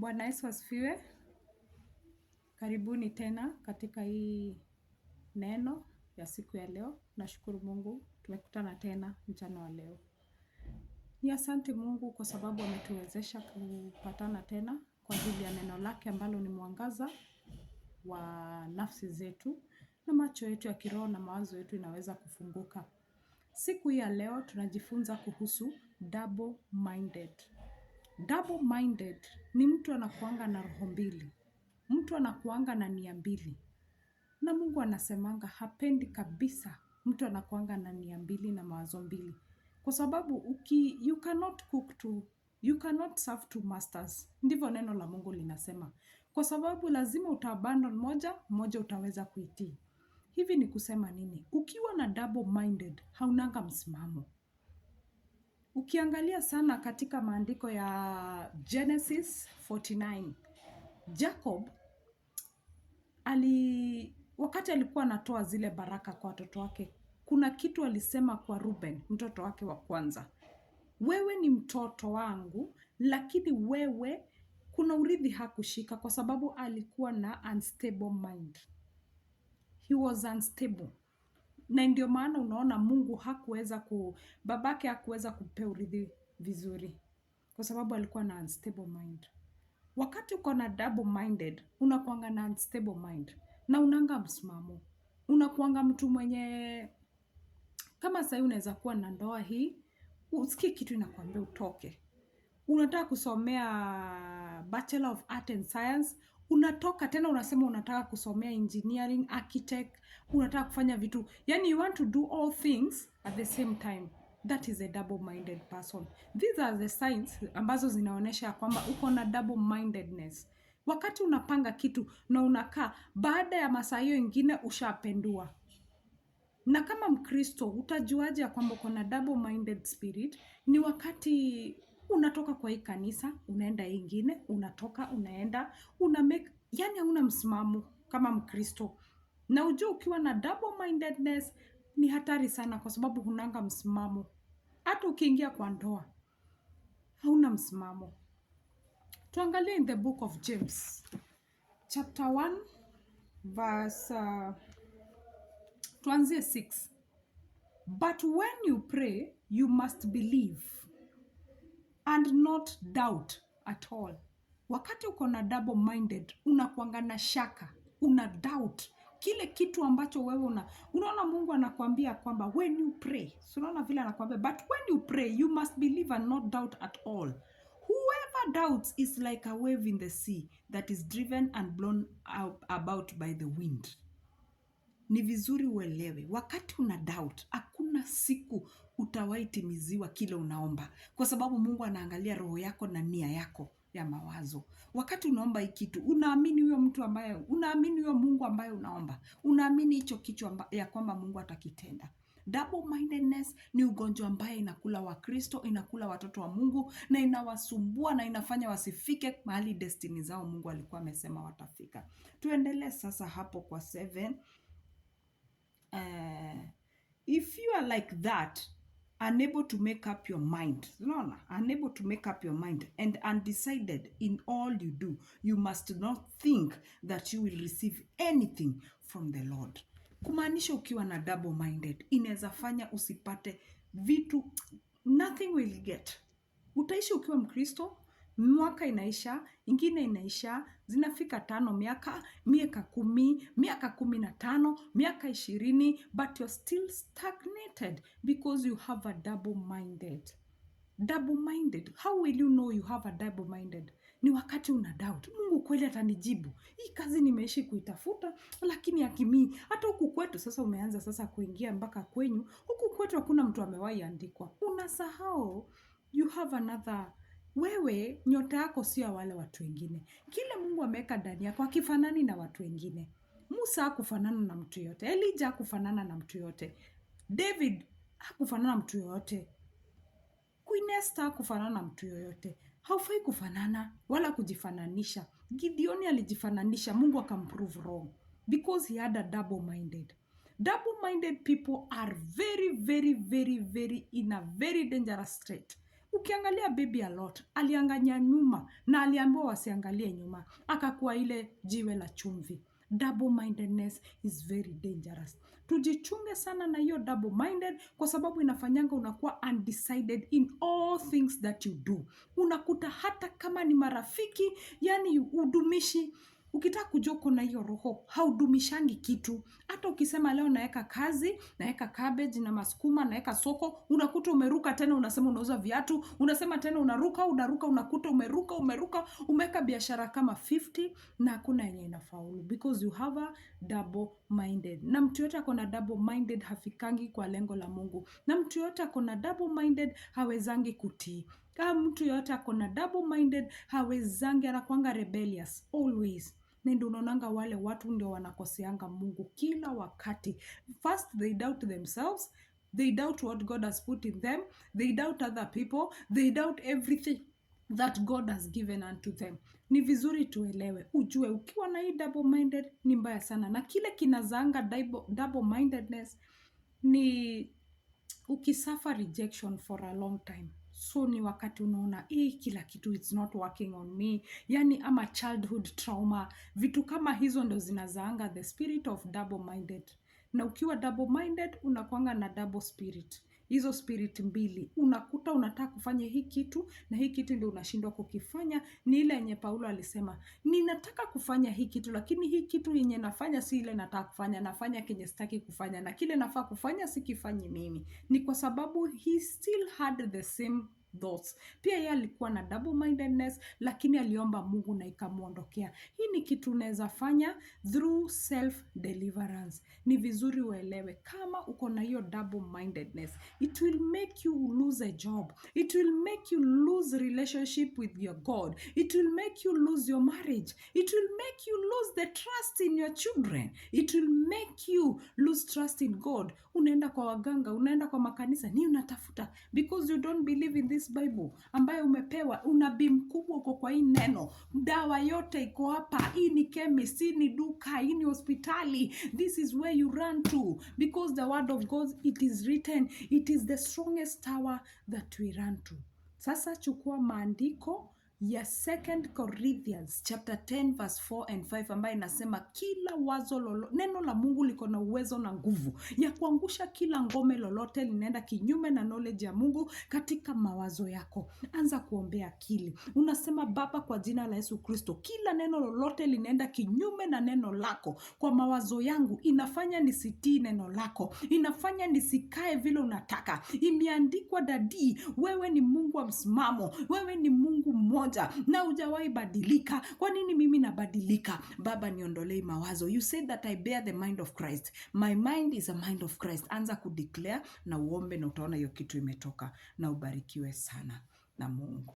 Bwana Yesu asifiwe. Karibuni tena katika hii neno ya siku ya leo. Nashukuru Mungu tumekutana tena mchana wa leo. Ni asante Mungu kwa sababu ametuwezesha kupatana tena kwa ajili ya neno lake ambalo ni mwangaza wa nafsi zetu na macho yetu ya kiroho na mawazo yetu inaweza kufunguka. Siku hii ya leo tunajifunza kuhusu double minded. Double minded ni mtu anakuanga na roho mbili, mtu anakuanga na nia mbili, na Mungu anasemanga hapendi kabisa mtu anakuanga na nia mbili na mawazo mbili, kwa sababu you cannot cook two, you cannot serve two masters. Ndivyo neno la Mungu linasema, kwa sababu lazima utaabandon moja moja, utaweza kuitii. Hivi ni kusema nini? Ukiwa na double minded haunanga msimamo. Ukiangalia sana katika maandiko ya Genesis 49, Jacob wakati alikuwa anatoa zile baraka kwa watoto wake, kuna kitu alisema kwa Ruben, mtoto wake wa kwanza: "Wewe ni mtoto wangu, lakini wewe kuna urithi hakushika," kwa sababu alikuwa na unstable mind. He was unstable, na ndio maana unaona Mungu hakuweza ku babake hakuweza kumpea urithi vizuri, kwa sababu alikuwa na unstable mind. Wakati uko na double minded, unakuanga na unstable mind na unanga msimamo, unakuanga mtu mwenye kama sahii unaweza kuwa na ndoa hii, usikie kitu inakwambia utoke. Unataka kusomea Bachelor of Art and Science, unatoka tena unasema unataka kusomea engineering, architect, unataka kufanya vitu, yani you want to do all things at the same time. That is a double minded person. These are the signs ambazo zinaonyesha ya kwamba uko na double mindedness. Wakati unapanga kitu na unakaa, baada ya masaa hiyo ingine ushapendua. Na kama Mkristo utajuaje ya kwamba uko na double minded spirit? Ni wakati unatoka kwa hii kanisa unaenda hii ingine, unatoka unaenda una make, yani hauna msimamo kama Mkristo. Na ujue ukiwa na double mindedness ni hatari sana, kwa sababu hunanga msimamo. Hata ukiingia kwa ndoa hauna msimamo. Tuangalie in the book of James chapter 1 verse tuanzie 6. "But when you pray, you must believe and not doubt at all." Wakati uko na double minded, unakuanga na shaka, una doubt kile kitu ambacho wewe unaona Mungu anakuambia kwamba when you pray, so unaona vile anakuambia, "But when you pray, you must believe and not doubt at all. Whoever doubts is like a wave in the sea that is driven and blown out about by the wind." Ni vizuri uelewe, wakati una doubt, hakuna siku utawahi timiziwa kile unaomba, kwa sababu Mungu anaangalia roho yako na nia yako ya mawazo. Wakati unaomba hii kitu, unaamini huyo mtu ambaye unaamini, huyo Mungu ambaye unaomba, unaamini hicho kitu ya kwamba Mungu atakitenda. Double mindedness ni ugonjwa ambaye inakula Wakristo, inakula watoto wa Mungu na inawasumbua na inafanya wasifike mahali destiny zao Mungu alikuwa amesema watafika. Tuendelee sasa hapo kwa 7. "If you are like that, unable to make up your mind," unaona, "unable to make up your mind and undecided in all you do, you must not think that you will receive anything from the Lord." Kumaanisha ukiwa na double minded inaweza fanya usipate vitu, nothing will get. Utaishi ukiwa Mkristo, mwaka inaisha, ingine inaisha, zinafika 5 miaka, miaka 10, miaka 15, miaka 20, but you're still stagnated because you have a double minded. Double minded. How will you know you have a double minded? Ni wakati una doubt. Mungu kweli atanijibu? Hii kazi nimeishi kuitafuta, lakini hakimii. Hata huku kwetu sasa umeanza sasa kuingia mpaka kwenyu. Huku kwetu hakuna mtu amewahi andikwa. Unasahau you have another. Wewe nyota yako sio ya wale watu wengine. Kile Mungu ameweka ndani yako hakifanani na watu wengine. Musa hakufanana na mtu yote. Elijah hakufanana na mtu yote. David hakufanana na mtu yoyote. Queen Esther hakufanana na mtu yoyote. Haufai kufanana wala kujifananisha. Gideoni alijifananisha, Mungu akamprove wrong because he had a double minded. Double minded people are very, very, very, very in a very dangerous state. Ukiangalia bibi ya Lot aliangalia nyuma na aliambiwa wasiangalie nyuma, akakuwa ile jiwe la chumvi. Double mindedness is very dangerous. Tujichunge sana na hiyo double minded, kwa sababu inafanyanga unakuwa undecided in all things that you do. Unakuta hata kama ni marafiki, yani udumishi. Ukitaka kujua uko na hiyo roho, haudumishangi kitu. Hata ukisema leo naweka kazi, naweka cabbage na masukuma, naweka soko, unakuta umeruka tena, unasema unauza viatu, unasema tena unaruka, unaruka, unakuta umeruka, umeruka, umeweka biashara kama 50 na hakuna yenye inafaulu because you have a double minded. Na mtu yote ako na double minded hafikangi kwa lengo la Mungu, na mtu yote ako na double minded hawezangi kutii. Kama mtu yote ako na double minded hawezangi, anakuanga rebellious always. Na ndio unaonanga wale watu ndio wanakoseanga Mungu kila wakati. First they doubt themselves, they doubt what God has put in them, they doubt other people, they doubt everything that God has given unto them. Ni vizuri tuelewe, ujue ukiwa na hii double minded ni mbaya sana, na kile kinazaanga double mindedness ni ukisuffer rejection for a long time. So ni wakati unaona hii kila kitu, it's not working on me, yani ama childhood trauma, vitu kama hizo ndo zinazaanga the spirit of double minded. Na ukiwa double minded unakwanga na double spirit, hizo spirit mbili. Unakuta unataka kufanya hii kitu na hii kitu ndio unashindwa kukifanya. Ni ile yenye Paulo alisema, ninataka kufanya hii kitu, lakini hii kitu yenye nafanya si ile nataka kufanya, nafanya kenye sitaki kufanya, na kile nafaa kufanya sikifanyi mimi. Ni kwa sababu he still had the same thoughts. Pia yeye alikuwa na double mindedness, lakini aliomba Mungu na ikamwondokea. Hii ni kitu unaweza fanya through self deliverance. Ni vizuri uelewe kama uko na hiyo double mindedness, it will make you lose a job, it will make you lose relationship with your God, it will make you lose your marriage, it will make you lose the trust in your children, it will make you lose trust in God. Unaenda kwa waganga, unaenda kwa makanisa, ni unatafuta because you don't believe in this Bible ambayo umepewa. Unabii mkubwa uko kwa hii neno, dawa yote iko hapa. Hii ni chemist, hii ni duka, hii ni hospitali. This is where you run to because the word of God, it is written, it is the strongest tower that we run to. Sasa chukua maandiko ya 2 Corinthians chapter 10 verse 4 and 5 ambayo inasema kila wazo lolo, neno la Mungu liko na uwezo na nguvu ya kuangusha kila ngome lolote linaenda kinyume na knowledge ya Mungu katika mawazo yako. Anza kuombea akili. Unasema, Baba, kwa jina la Yesu Kristo, kila neno lolote linaenda kinyume na neno lako kwa mawazo yangu, inafanya nisitii neno lako, inafanya nisikae vile unataka. Imeandikwa, Daddy, wewe ni Mungu wa msimamo, wewe ni Mungu mmoja na hujawahi badilika. Kwa nini mimi nabadilika? Baba, niondolei mawazo. You said that I bear the mind of Christ. My mind is a mind of Christ. Anza kudeclare na uombe na utaona hiyo kitu imetoka, na ubarikiwe sana na Mungu.